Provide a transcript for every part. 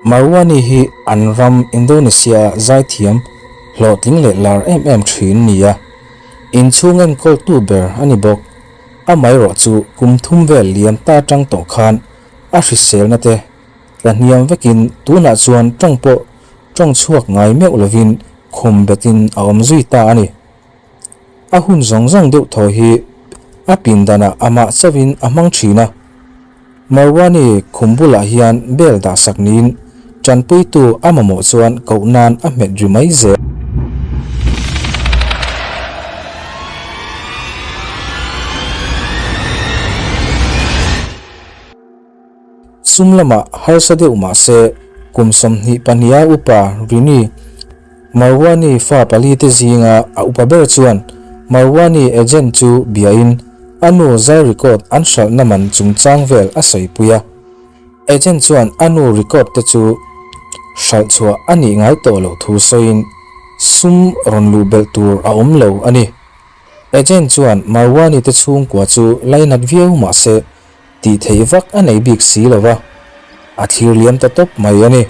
Marwani hi an ram Indonesia-a zaithiam hlawhtling leh lar em em thin ni a, inchhung enkawltu ber a ni bawk. Amaherawh chu kum thum vel liam ta tang tawh khan a hriselna te tla hniam vekin tunah chuan tawng pawh tawng chhuak ngai meuh lovin khum betin a awm zui ta a ni. A hun zawng zawng deuh thaw hi a pindanah amah chauhin a hmang thin a. Marwani khum bulah hian bel dahsak niin tanpuitu a mamawh chuan koh nan a hmet ri mai zel. Sum lamah harsa deuh mah se kum 22 a upa Rini Marwani fa palite zinga a upa ber chuan Marwani agent chu biain a nu zai record an hralhna man chungchang vel a sawipui a. Agent chuan a nu record te chu hralh chhuah a nih ngai tawh loh thu sawiin sum rawn luh belh tur a awm lo a ni. Agent chuan Marwani te chhungkua chu lainat viau mah se Tih theih vak a nei bik si lo va, a thlir liam ta tawp mai a ni.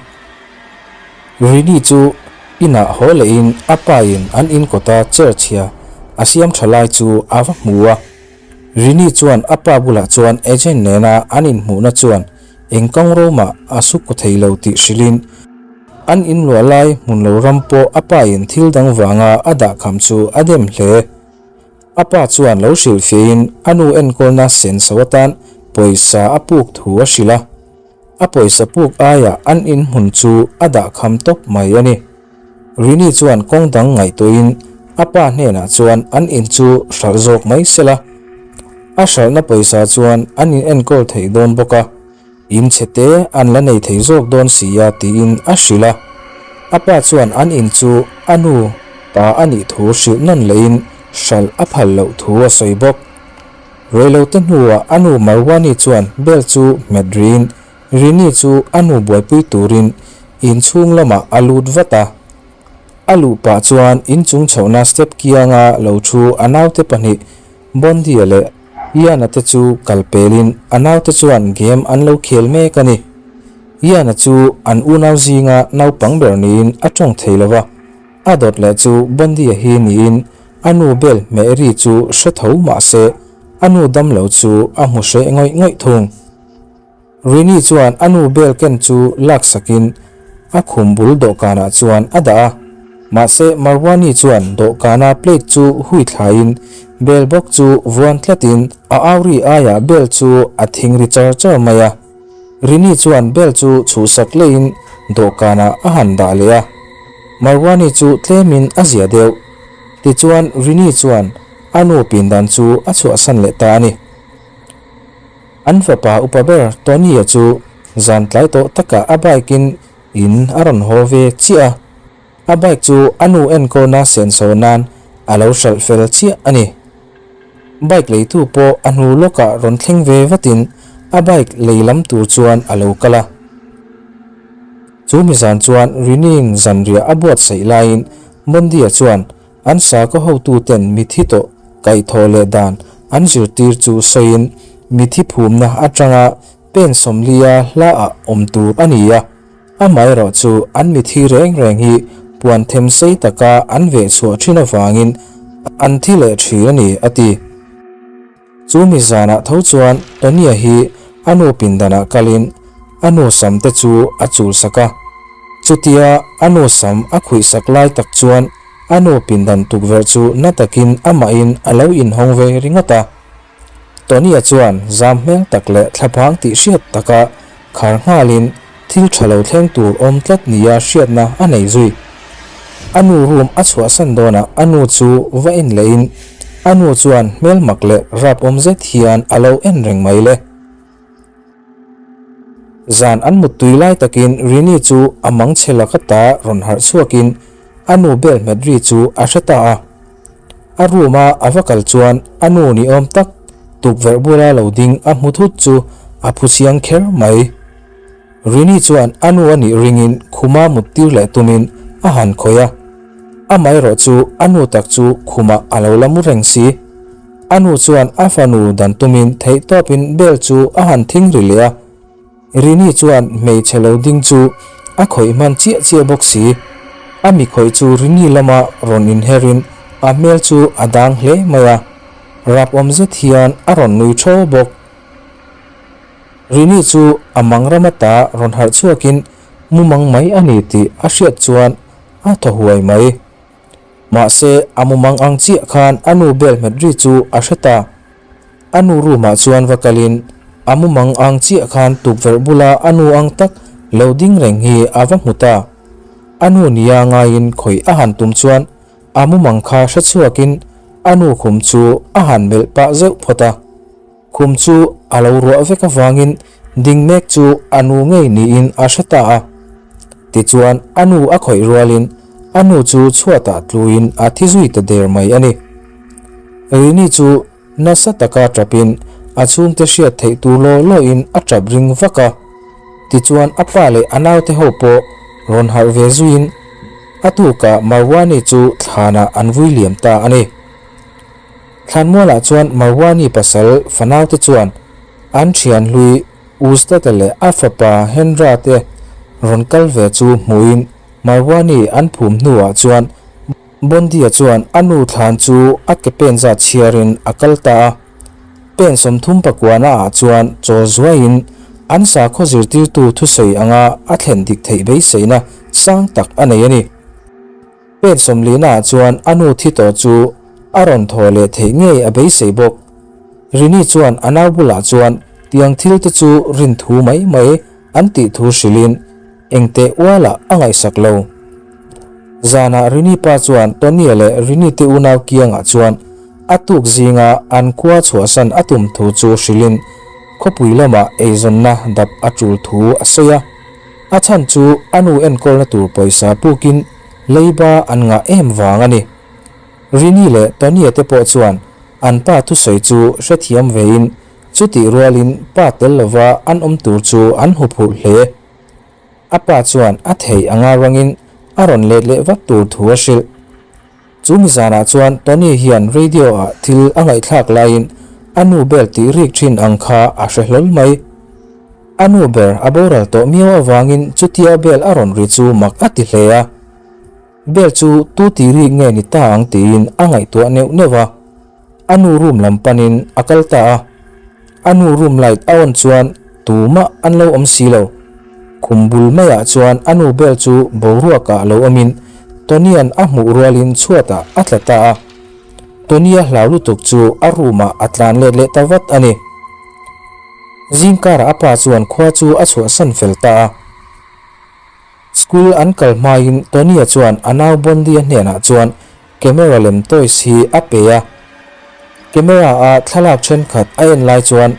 Rini chu inah haw lehin a pain an in kawta chair chhia a siam tha lai chu a va hmu a. Rini chuan a pa bulah chuan agent nena an inhmuhna chuan eng kawng romah a su kaw thei lo tih hrilhin an inluah lai hmun lo ram pawh a pain thil dang vanga a dahkham chu a dem hle. A pa chuan lo hrilhfiahin a nu enkawlna senso atan pawisa a puk thu a hrilh a. A pawisa puk aiah an inhmun chu a dahkham tawp mai a ni. Rini chuan kawng dang ngaihtuahin a pa hnenah chuan an in chu hralh zawk mai sela. A hralhna pawisa chuan an in enkawl thei dawn bawk a. In chhe te an la nei thei zawk dawn si a tiin a hrilh a. A pa chuan an in chu a nu ta a nih thu hrilh nawn lehin hralh a phal loh thu a sawi bawk. Reilote hnuah a nu Marwani chuan bell chu hmet riin Rini chu a nu buaipui turin inchhung lamah a lut vat a. A luh pah chuan inchung chhohna step kianga lo thu a naute pahnih Bondia leh Ian-a te chu kal pelin a naute chuan game an lo khel mek a ni. Ian-a chu an unau zinga naupang ber niin a tawng thei lo va, a dawt leh chu Bondia hi niin a nu bel hmeh ri chu hre tho mah se a nu damlo chu a hmu hreh ngawih ngawih thung. Rini chuan a nu bel ken chu laksakin a khum bul dawhkanah chuan a dah a. Mahse Marwani chuan dawhkana plate chu hui thlaiin bel bawk chu vuan tlatin a auri aiah bel chu a thing ri char char mai a. Rini chuan bel chu chhuhsak leiin dawhkanah a han dah leh a. Marwani chu tlemin a zia deuh. Tichuan Rini chuan a nu pindan chu a chhuahsan leh ta a ni. An fapa upa ber Tony-a chu zan tlai tawh takah a bike-in in a rawn haw ve chiah a, a bike chu a nu enkawlna senso nan a lo hralh fel chiah a ni. Bike leitu pawh a hnu lawkah rawn thleng ve vatin a bike lei lam tur chuan a lo kal a. Chu mi zan chuan Rini-in zanriah a buatsaih laiin Bondi-a chuan An sakhaw hotuten mithi tawh kaihthawh leh dan an zirtir chu sawiin mithi phumna atanga pen sawmlia hlaah awm tur a ni a, amaherawh chu an mithi reng reng hi puan them sei taka an veh chhuah thin avangin an thi leh thin a ni, a ti. Chu mi zanah tho chuan Tonia hi a nu pindanah kalin a nu sam te chu a chul sak a. Chutia a nu sam a khuih sak lai tak chuan a nu pindan tukverh chu na takin amahin a lo inhawng ve ringawt a. Tonia chuan zam hmel tak leh thlaphang tih hriat taka khar nghalin Thil tha lo thleng tur awm tlat nia hriatna a nei zui. A nu room a chhuahsan dawnah a nu chu va en lehin a nu chuan hmel mak leh rap awm zet hian a lo en reng mai le. Zan an muttui lai takin Rini chu a mang chhe laka ta rawn harh chhuakin a nu bel hmet ri chu a hre ta a. A room a a va kal chuan a nu ni awm tak tukverh bula lo ding a hmu thut chu a phu chiang kher mai. Rini chuan a nu a nih ringin khuma mut tir leh tumin a han khawih a. Amaherawh chu a nu tak chu khumah a lo la mu reng si. A nu chuan a fanu dan tumin theihtawpin bel chu a han thing ri leh a. Rini chuan hmeichhe lo ding chu a khawih hman chiah chiah bawk si. A mi khawih chu Rini lama rawn inherin a hmel chu a dang hle mai a, rap awm zet hian a rawn nui thaw bawk. Rini chu a mang ram ata rawn harh chhuakin mumang mai a ni tih a hriat chuan a thaw huai mai. Mahse, a mumang ang chiah khan a nu bel hmet ri chu a hre ta. A nu room ah chuan va kalin a mumang ang chiah khan tukverh bula a nu ang tak lo ding reng hi a va hmu ta. A nu nia ngaiin khawih a han tum chuan a mumang kha hre chhuakin a nu khum chu a han melh pah zeuh phawt a. Khum chu a lo ruah vek avangin ding mek chu a nu ngei niin a hre ta a. Tichuan a nu a khawih rualin a nu chu chhuatah tluin a thi zui ta der mai a ni. Rini chu nasa taka tapin a chhungte hriat theih tur law lawin a tap ring vak a. Tichuan a pa leh a naute ho pawh rawn harh ve zuiin a tukah Marwani chu thlanah an vui liam ta a ni. Thlanmualah chuan Marwani pasal fanaute chuan an thian hlui Uzdata leh a fapa Henra te rawn kal ve chu hmuhin Marwani an phum hnuah chuan Bondia chuan a nu thlan chu a ke pen zat chhiarin a kal ta a. Pen 34 ah chuan chawl zuaiin an sakhaw zirtirtu thusawi anga a thlen dik theih beiseina sang tak a nei a ni. Pen 40 ah chuan a nu thi tawh chu a rawn thaw leh theih ngei a beisei bawk. Rini chuan a nau bulah chuan tiang thil te chu rin thu mai mai an tih thu hrilhin engteh ualah a ngaihsak lo. Zanah Rini pa chuan Tony-a leh Rini te unau kiangah chuan a tuk zinga an khua chhuahsan a tum thu chu hrilhin khawpui lamah eizawnna dap a tul thu a sawi a. A chhan chu a nu enkawlna tur pawisa pukin leiba an ngah em vang a ni. Rini leh Tony-a te pawh chuan an pa thusawi chu hrethiam vein chutih rualin pa tel lova an awm tur chu an huphurh hle. A pa chuan a theih anga rangin a rawn let leh vat tur thu a hrilh. Chu mi zanah chuan Tony hian radio ah thil a ngaihthlak laiin a nu bel tih rik thin ang kha a hre hlawl mai. A nu ber a boral tawh miau avangin chutia bel a rawn ri chu mak a ti hle a. Bel chu tu tih rik nge ni ta ang tiin a ngaihtuah neuh neuh a. A nu room lam panin a kal ta a. A nu room light a on chuan tumah an lo awm si lo. Khum bul maiah chuan a nu bel chu boruakah lo awmin Tony-a'n a hmuh rualin chhuatah a tla ta a. Tony-a hlau lutuk chu a room-ah a tlan let leh ta vat a ni. Zingkarah a pa chuan khua chu a chhuahsan fel ta a. School an kal hmain Tony-a chuan a nau Bondi-a hnenah chuan camera lem toys hi a pe a. Camera a thlalak thenkhat a en lai chuan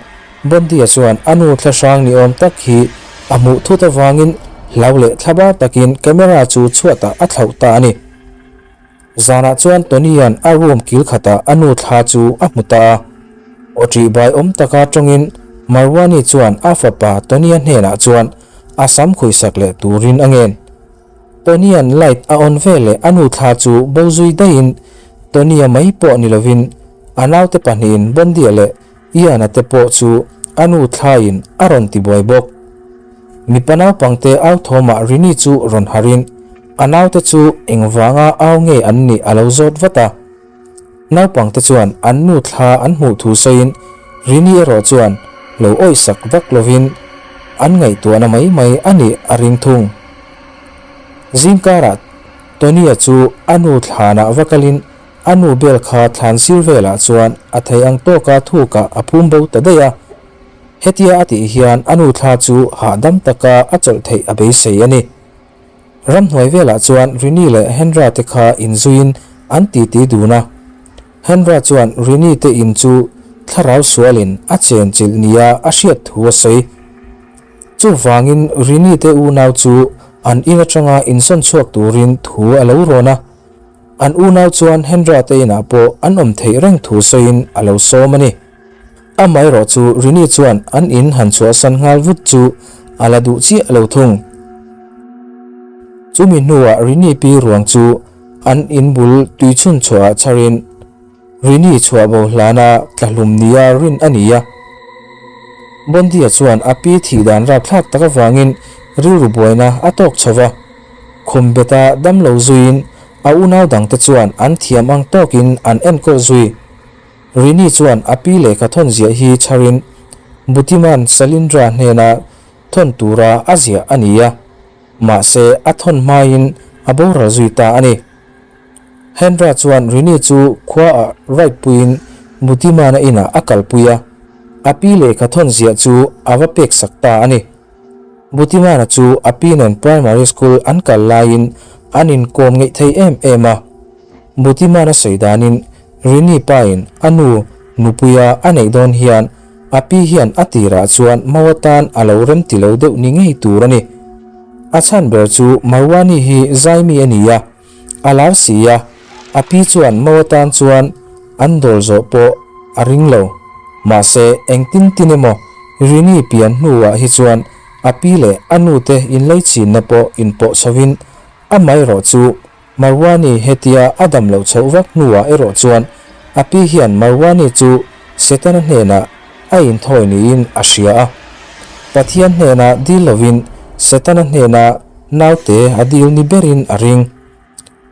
Bondi-a chuan a nu thlahrang ni awm tak hi a hmuh thut avangin hlau leh thlabar takin camera chu chhuatah a thlauh ta a ni. Zanah chuan Tony-a'n a room kil khatah a nu thla chu a hmu ta a. Aw ṭih bai awm taka tawngin Marwani chuan a fapa Tony-a hnenah chuan a sam khuihsak leh turin a ngen. Tony-a'n light a on veleh a nu thla chu bo zui daihin Tony-a mai pawh ni lovin a naute pahnihin Bondia leh Ian-a te pawh chu a nu thlaiin a rawn ti buai bawk. Mipa naupangte au thawmah Rini chu rawn harhin a naute chu engvanga au nge an nih a lo zawt vat a. Naupangte chuan an nu thla an hmuh thu sawiin Rini erawh chuan lo awihsak vak lovin an ngaihtuahna mai mai a nih a ring thung. Zingkarah Tony-a chu a nu thlanah va kalin A nu bel kha thlan sir velah chuan a thei ang tawka thukah a phum bo ta daih a. Hetia a tih hian a nu thla chu hahdam taka a chawlh theih a beisei a ni. Ramhnuai velah chuan Rini leh Henra te kha inzuiin an titi dun a. Henra chuan Rini te in chu thlarau sualin a chenchilh nia a hriat thu a sawi. Chuvangin Rini te unau chu an in atanga insawn chhuak turin thu a lo rawn a. An unau chuan Hendra te inah pawh an awm theih reng thu sawiin a lo sawm a ni. Amaherawh chu Rini chuan an in han chhuahsan nghal vut chu a la duh chiah lo thung. Chumi hnuah Rini pi ruang chu an in bul tuichhun chhuahah chharin Rini chhuah bo hlana tlahlum nia rin a ni a. Bondia chuan a pi thih dan rapthlak tak avangin rilru buaina a tawk chho va. Khum beta damlo zuiin a unau dangte chuan an thiam ang tawkin an enkawl zui. Rini chuan a pi lehkha thawn ziah hi chharin Butiman Salindra hnena thawn tura a ziah a ni a, mahse a thawn hmain a boral zui ta a ni. Hendra chuan Rini chu khuaah ride puiin Butimana inah a kalpui a, a pi lehkha thawn ziah chu a va peksak ta a ni. Butimana chu a pi nen primary school an kal laiin an inkawm ngeih thei em em a. Butimana sawi danin Rini pain a nu nupuia a neih dawn hian a pi hian a tirah chuan mau atan a lo rem ti lo deuh ni ngei tur a ni. A chhan ber chu Marwani hi zaimi a ni a, a lar si a, a pi chuan mau atan chuan an dawl zawh pawh a ring lo. Mahse, engtin tin emaw Rini pian hnuah hi chuan a pi leh a nute inleichhinna pawh inpawh chhovin amaherawh chu Marwani hetia a dam loh chhoh vak hnuah erawh chuan a pi hian Marwani chu Setana hnenah a inthawi niin a hria a. Pathian hnena dil lovin Setana hnena naute a dil ni berin a ring.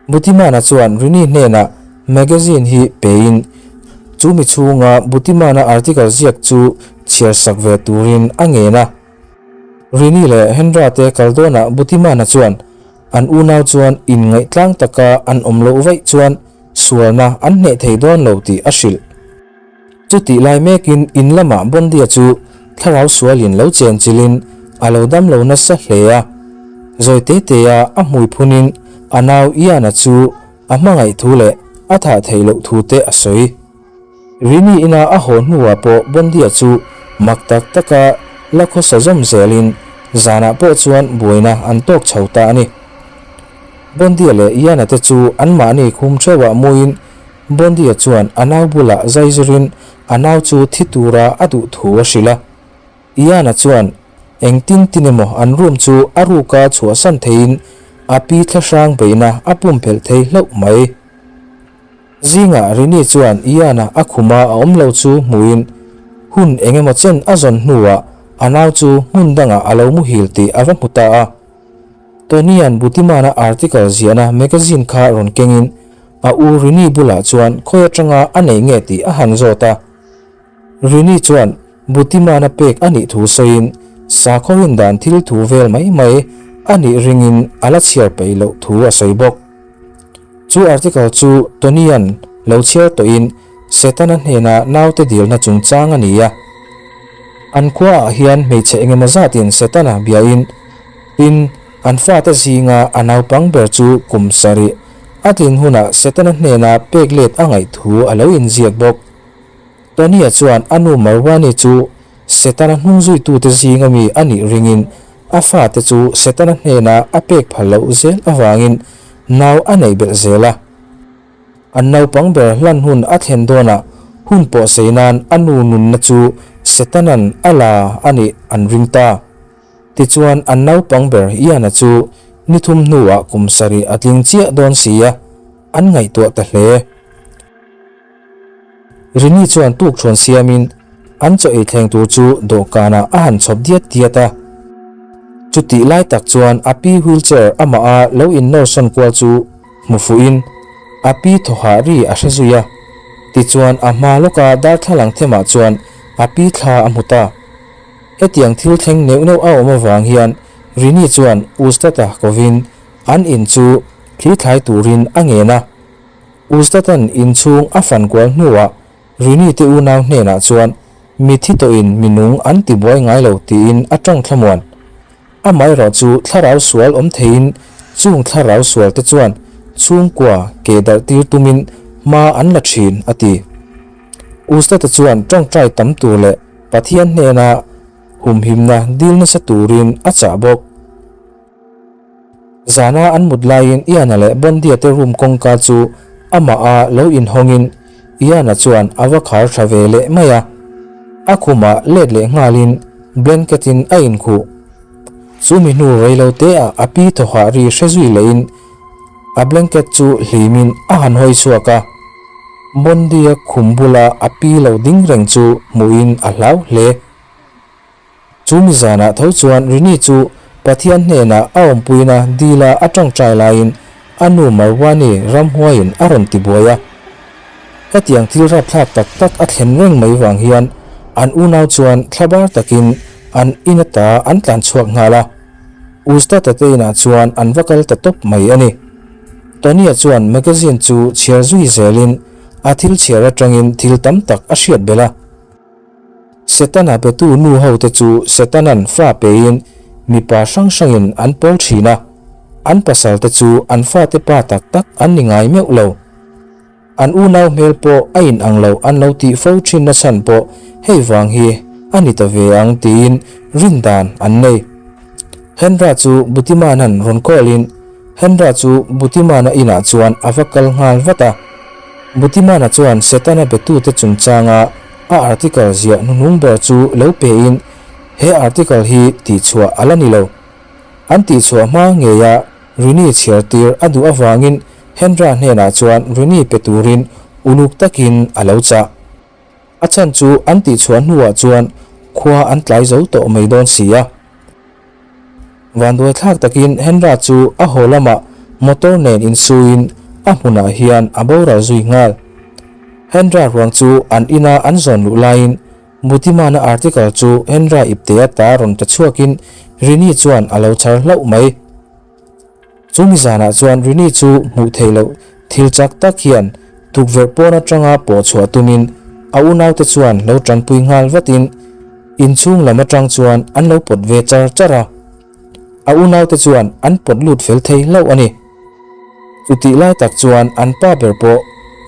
Butimana chuan Rini hnenah magazine hi pein chu mi chhunga Butimana article ziak chu chhiar sak ve turin a ngen a. Rini leh Hendra te kal dawnah Butimana chuan An unau chuan inngaih tlang taka an awm loh vaih chuan sualna an hneh thei dawn lo tih a hrilh. Chutih lai mekin in lamah Bondia chu thlarau sualin lo chen chilhin a lo dam lo nasa hle a. Zawi te te a a hmui phunin a nau Ian-a chu a hmangaih thu leh a thah theih loh thu te a sawi. Rini ina a haw hnuah pawh Bondia chu mak tak taka la khawsa zawm zelin zanah pawh chuan buaina an tawk chho ta a ni. Bondia leh Iana te chu anmahni khum theuhah muin Bondia chuan a nau bulah zai zirin a nau chu thi tura a duh thu a hrilh a. Iana chuan engtin tin emaw an room chu a ruka chhuahsan theiin a pi thlahrang beihna a pumpelh thei hlauh mai. Zingah Rini chuan Ian-a a khuma a awm lo chu hmuhin hun eng emaw chen a zawn hnuah a nau chu hmun dangah a lo muhil tih a va hmu ta a. Tony-a'n Butimana article ziahna magazine kha rawn kengin a u Rini bulah chuan khawi atanga a nei nge tih a han zawt a. Rini chuan Butimana pek a nih thu sawiin sakhaw rindan thil thu vel mai mai a nih ringin a la chhiar peih loh thu a sawi bawk. Chu article chu Tony-a'n lo chhiar tawhin Setana hnena naute dilna chungchang a ni a. An khuaah hian hmeichhe engemaw zatin Setana biain tin an fate zinga a naupang ber chu kum sarih a tlin hunah Setana hnena pek let a ngaih thu a lo inziak bawk. Tony-a chuan a nu Marwani chu Setana hnungzuitute zinga mi a nih ringin a fate chu Setana hnena a pek phal loh zel avangin nau a neih belh zel a. An naupang ber hlan hun a thlen dawnah hun pawh sei nan a nu nunna chu Setana'n a la a nih an ring ta. Tichuan an naupang ber Ian-a chu ni thum hnuah kum sarih a tling chiah dawn si a, an ngaihtuah ta hle. Rini chuan tukthuan siamin an chaw ei thleng tur chu dawhkanah a han chhawp diat diat a. Chutih lai tak chuan a pi wheelchair amah a lo innawr sawn kual chu hmu fuhin a pi thawhah ri a hre zui a. Tichuan a hma lawka darthlalang themah chuan a pi thla a hmu ta. Hetiang thil thleng neuh neuh a awm avang hian Rini chuan Ustad-a kovin an in chu thli thlai turin a ngen a. Ustad-a'n inchhung a fan kual hnuah Rini te unau hnenah chuan mithi tawhin mi nung an ti buai ngai lo tiin a tawng thlamuan. Amaherawh chu thlarau sual awm theiin chung thlarau sual te chuan chhungkua ke darh tir tumin hma an la thin a ti. Ustad-a chuan tawngtai tam tur leh Pathian hnena humhimna dil nasa turin a chah bawk. Zana an mut laiin Ian-a leh Bondia te room kawngka chu amah a lo inhawngin Ian-a chuan a va khar tha ve leh mai a. A khumah let leh nghalin blanket in a inkhuh. Chumi hnu reilo te ah a pi thawhah ri hre zui lehin a blanket chu hlimin a han hawi chhuak a. Bondia khum bula a pi lo ding reng chu hmuhin a hlau hle. Chumi zanah tho chuan Rini chu. Pathian hnenah a awmpuina dila a tawngtai laiin a nu Marwani ramhuaiin a rawn tibuai a. Hetiang thil rapthlak tak tak a thlen reng mai vang hian an unau chuan thlabar takin an in ata an tlan chhuak nghal a. Ustad-a te inah chuan an va kal ta tawp mai a ni. Tony-a chuan magazine chu chhiar zui zelin a thil chhiar atangin thil tam tak a hriat belh a. Setana petu nu hote chu Setanan fa pein mipa hrang hrangin an pawl thin a, an pasalte chu an fate pa tak tak an ni ngai meuh lo. An unau hmel pawh a inang lo an lo tih fo thin na chhan pawh hei vang hi a ni ta ve ang tiin rindan an nei. Hendra chu Butimana'n rawn call-in Hendra chu Butimana inah chuan a va kal nghal vat a. Butimana chuan Setana betute chungchanga a article ziah hnuhnung ber chu lo pein he article hi tihchhuah a la ni lo. An tihchhuah hma ngeia Rini chhiar tir a duh avangin Hendra hnenah chuan Rini pe turin uluk takin a lo chah. A chhan chu an tihchhuah hnuah chuan khua an tlai zo tawh mai dawn si a. Vanduai thlak takin Hendra chu a haw lamah motor nen insuiin a hmunah hian a boral zui nghal. Hendra ruang chu an ina an zawn luh laiin Butimana article chu Hendra ipte ata rawn ta chhuakin Rini chuan a lo chhar hlauh mai. Chu mi zanah chuan Rini chu hmuh theih loh thil chak tak hian tukverh pawn atanga pawh chhuah tumin a unaute chuan lo tanpui nghal vatin inchhung lam atang chuan an lo pawt ve char char a. A unaute chuan an pawt lut fel thei hlauh a ni. Chutih lai tak chuan an pa ber pawh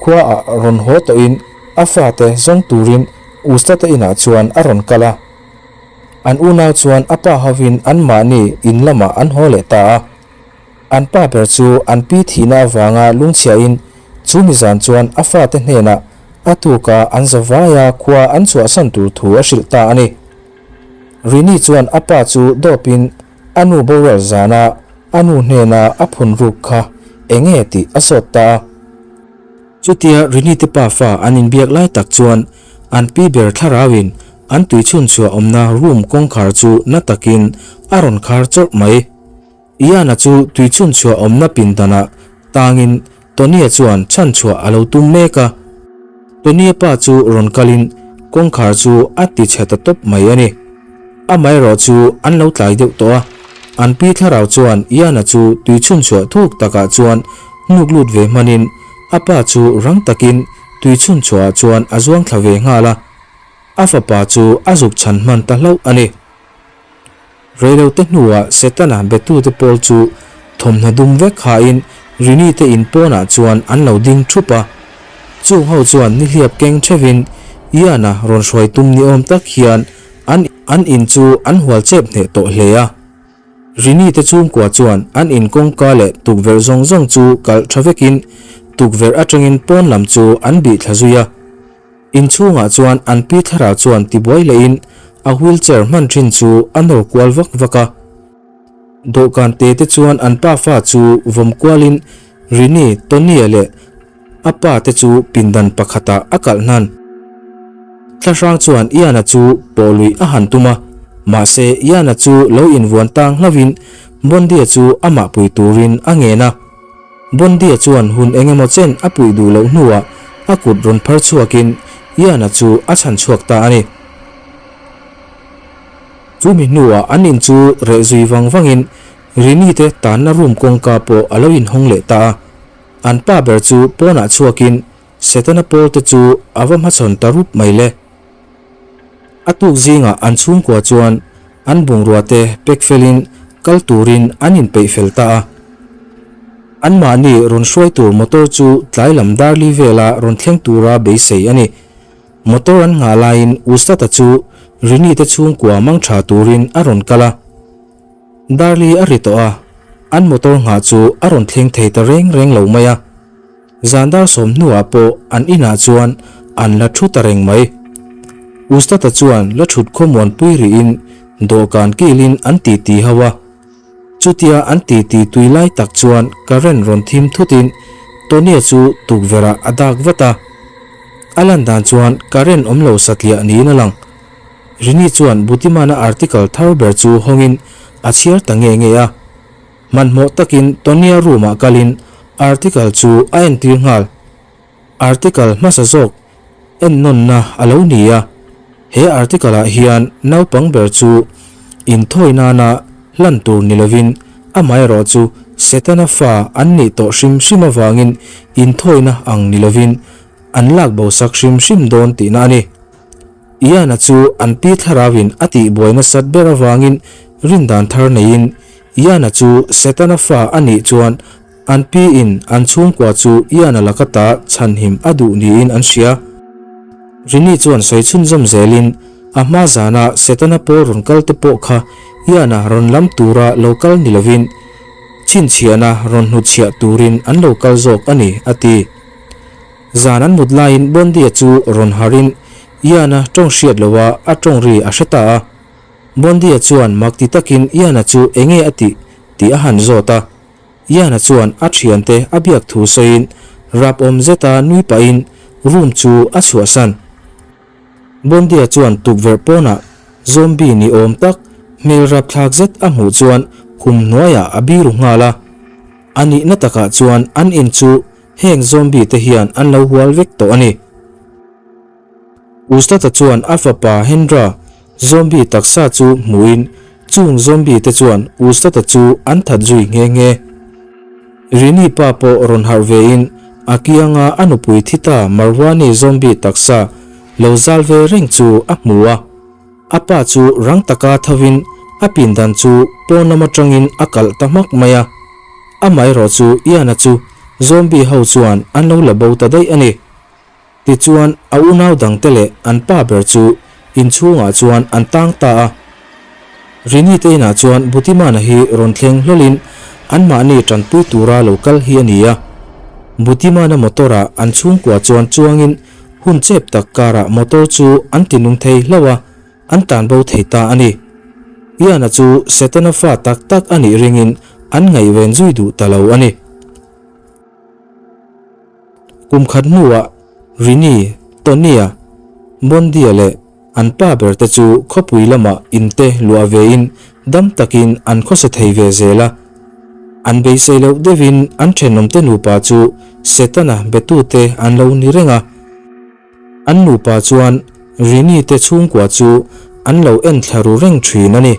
khuaah rawn haw tawhin a fate zawng turin Ustate inah chuan a rawn kal a. An unau chuan a pa hovin anmahni in lamah an haw leh ta a. An pa ber chu an pi thihna avanga lungchhiahin chu mizan chuan a fate hnenah a tuka an zavaia khua an chhuahsan tur thu a hrilh ta a ni. Rini chuan a pa chu dawpin a nu boral zana a nu hnena a phun ruk kha enge tih a zawt ta a. Chutia Rini te pafa an inbiak lai tak chuan an pi ber thlarauin an tui chhunchhuah awmna room kawngkhar chu na takin a rawn khar chawrh mai. Iana chu tui chhunchhuah awmna pindanah tangin Tony-a chuan chhanchhuah a lo tum mek a. Tony-a pa chu rawn kalin kawngkhar chu a ti chhe ta tawp mai a ni. Amaherawh chu an lo tlai deuh tawh a, an pi thlarau chuan Iana chu tui chhunchhuah thuk takah chuan hnuk lut ve hmanin a pa chu rang takin tui chhunchhuahah chuan a zuang thla ve nghal a, a fapa chu a zuk chhan hman ta hlauh a ni. Reilote hnuah Setana betute pawl chu thawmhnaw dum vek hain Rini te in pawnah chuan an lo ding thup a. Chung ho chuan nihliap keng theuhin Ian-a rawn hruai tum ni awm tak hian an an in chu an hual chep hneh tawh hle a. Rini te chhungkua chuan an in kawngka leh tukverh zawng zawng chu kalh tha vekin tukverh atangin pawn lam chu an bih thla zui a. Inchhungah chuan an pi thlarau chuan tibuai lehin a wheelchair hman thin chu a nawr kual vak vak a. Dawhkan te te chuan an pa fa chu vawm kualin Rini, Tony-a leh a pa te chu pindan pakhatah a kalh hnan. Thlahrang chuan Ian-a chu pawh luih a han tum a, mahse Ian-a chu lo invuan tang hlauhin Bondi-a chu amah pui turin a ngen a. Bondi-a chuan hun eng emaw chen a puih duh loh hnuah a kut rawn phar chhuakin Ian-a chu a chhan chhuak ta a ni. Chumi hnuah an in chu reh zui vang vangin Rini te tanna room kawngka pawh a lo inhawng leh ta a. An pa ber chu pawnah chhuakin Setana pawl te chu a va hmachhawn ta rup mai le. A tuk zingah an chhungkua chuan an bungrua te pek felin kal turin an inpeih fel ta a. Anmahni rawn hruai tur motor chu tlai lam darli vela rawn thleng tura beisei a ni. Motor an nghah laiin Ustata chu Rini te chhungkua mang tha turin a rawn kal a. Darli a ri tawh a, an motor nghah chu a rawn thleng thei ta reng reng lo mai a. Zan dar sawm hnuah pawh an inah chuan an la thu ta reng mai. Ustata chuan la thut khawmuan pui rihin dawhkan kilin an titi ho a. Chutia an titi tui lai tak chuan current rawn thim thutin Tony-a chu tukverhah a dak vat a. A lan dan chuan current awm lo satliah niin a lang. Rini chuan Butimana article thar ber chu hawngin a chhiar ta nge nge a. Hmanhmawh takin Tony-a room-ah kalin article chu a entir nghal. Article hmasa zawk ennawnna a lo ni a, he article-ah hian naupang ber chu inthawi nana hlan tur ni lovin amaherawh chu Setana fa an nih tawh hrim hrim avangin inthawina ang ni lovin an lak bo sak hrim hrim dawn tihna a ni. Ian-a chu an pi thlarauin a tihbuai nasat ber avangin rindan thar neiin Ian-a chu Setana fa a nih chuan An pi in an chhungkua chu Ian-a laka ta chhanhim a duh niin an hria. Rini chuan sawi chhunzawm zelin a hma zana Setana pawl rawn kal te pawh kha Ian-a rawn lam tura lo kal ni lovin chhinchhiahna rawn hnutchhiah turin an lo kal zawk a ni, a ti. Zan an mut laiin Bondia chu rawn harhin Ian-a tawng hriat loha a tawng ri a hre ta a. Bondia chuan mak ti takin Ian-a chu enge a tih tih a han zawt a. Ian-a chuan a thiante a biak thu sawiin rap awm zeta nui pahin room chu a chhuahsan. Bondia chuan tukverh pawnah zombie ni awm tak hmel rapthlak zet a hmuh chuan khum hnuaiah a biru nghal a. A nihna takah chuan an in chu heng zombie te hian an lo hual vek tawh a ni. Ustad-a chuan a fapa Hendra zombie taksa chu hmuhin chung zombie te chuan Ustad-a chu an that zui nghe nghe. Rini pa pawh rawn harh vein a kianga a nupui thi ta Marwani zombie taksa lo zal ve reng chu a hmu a. A pa chu rang taka thovin a pindan chu pawn lam atangin a kalh ta hmak mai a. Amaherawh chu Ian-a chu zombie ho chuan an lo la bo ta daih a ni. Tichuan, a unau dangte leh an pa ber chu inchhungah chuan an tang ta a. Rini te inah chuan Butimana hi rawn thleng hlawlin anmahni tanpui tura lo kal hi a ni a. Butimana motor-ah an chhungkua chuan chuangin hun chep tak karah motor chu an tinung thei hlauh a, an tanbo thei ta a ni. Ian-a chu Setana fa tak tak a nih ringin an ngaihven zui duh ta lo a ni. Kum khat hnuah Rini, Tonia, Bondia leh an pa ber te chu khawpui lamah in te luah vein dam takin an khawsa thei ve zel a. An beisei loh deuhin an thenawmte nupa chu Setana betute an lo ni reng a. An nupa chuan Rini te chhungkua chu an lo enthla ru reng thin a ni.